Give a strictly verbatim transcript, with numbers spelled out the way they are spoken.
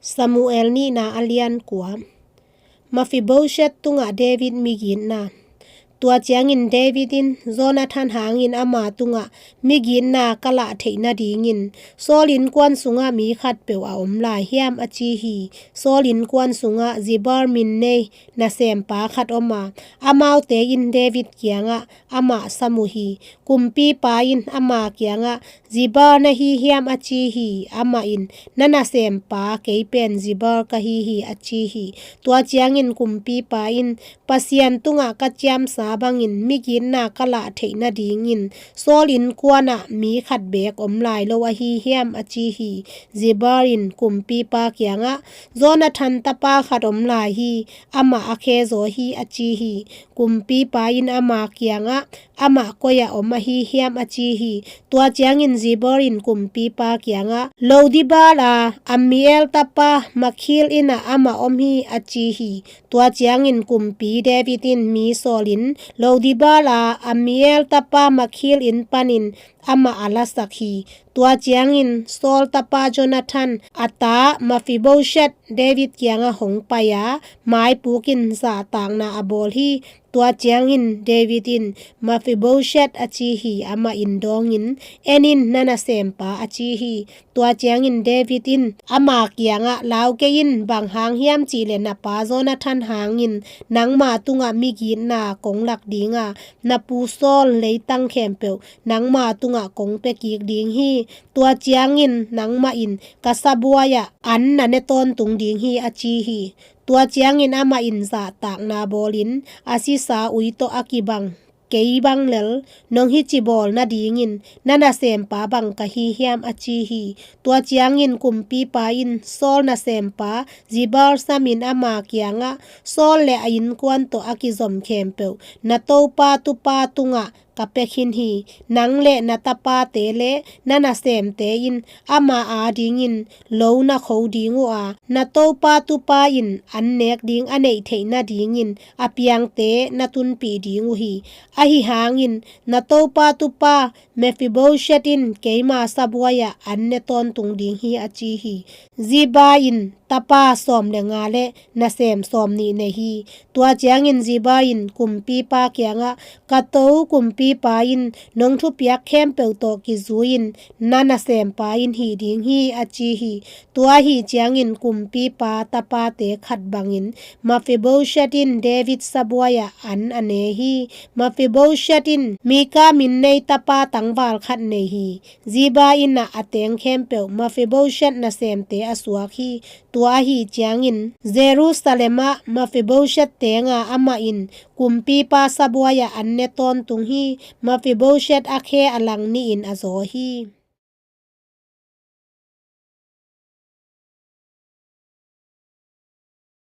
Samuel nihna a lian kua. Mephibosheth tungah David migitna. Tua ciangin David in Jonathan hangin ama tungah migitna ka lah theih nadingin Saul innkuan sungah mi khatpeuh a om lai hiam a ci hi. Saul innkuan sungah Ziba min nei nasempa khat om a, amaute in David kiangah amah sam uh hi. Kumpipa in ama kiangah, Ziba na hi hiam a ci hi. Amah in, na nasempa kei pen Ziba ka hi hi a ci hi. Tua ciangin kumpipa in, Pasian tungah ka ciamsa bangin migitna ka lah theih nadingin Saul innkuanah mi khat beek om lai lo ahi hiam a ci hi. Ziba in kumpipa kiangah, Jonathan tapa khat om lai hi, amah a khe zaw hi a ci hi. Kumpipa in ama kiangah, amah koi-ah om ahi hiam a ci hi. Tua ciangin Ziba in kumpipa kiangah, Lodibar a Amiel tapa Makhir innah amah om hi a ci hi. Tua ciangin kumpi David in mi sawlin Lodibar a Amiel tapa Makhir inn panin amah a lasak hi. Tua ciangin Saul tapa Jonathan a ta Mephibosheth David kiangah hong pai a, maipukin zahtakna a bawl hi. Tua ciangin David in, Mephibosheth a ci hi. Amah in dawngin, En in, na nasempa a ci hi. Tua ciangin David in ama kiangah, Lau kei in, bang hang hiam cihleh na pa Jonathan hangin nangma tungah migitna kong lak dinga, na pu Saul leitang khempeuh nangma tungah kong pia kik ding hi. Tua ciangin nangmah in ka sabuai-ah an na ne tawntung ding hi a ci hi. Tua ciangin amah in zahtakna bawlin, a sisa ui tawh a kibang kei bang lel, nong hici bawl nadingin na nasempa bang ka hi hiam a ci hi. Tua ciangin kumpipa in Saul nasempa Ziba samin ama kiangah, Saul le a innkuan tawh a kizom khempeuh na topa tupa tungah ka pia khin hi. Nang le na tapate le na nasemte in ama adingin lo na kho ding uh a, na topa tupa in an nek ding a neih theih nadingin a piangte na tunpih ding uh hi. Ahi hangin na topa tupa Mephibosheth in keima sabuai-ah an ne tawntung ding hi a ci hi. Ziba in tapa sawm le nga le nasem sawm nih nei hi. Tua ciangin Ziba in kumpipa kiangah, Ka to kumpipa in nong thupiak khempeuh tawh kizui-in na nasempa in hih ding hi a ci hi. Tua ahi ciangin kumpipa tapate khat bangin Mephibosheth in David sabuai-ah an a ne hi. Mephibosheth in Mika min nei tapa tangval khat nei hi. Ziba innah a teng khempeuh Mephibosheth nasemte a suak hi. Tua ahi ciangin Jerusalem ah Mephibosheth tenga amah in kumpipa sabuai-ah an ne tawntung hi. Mephibosheth a khe a lang nihin a zaw hi.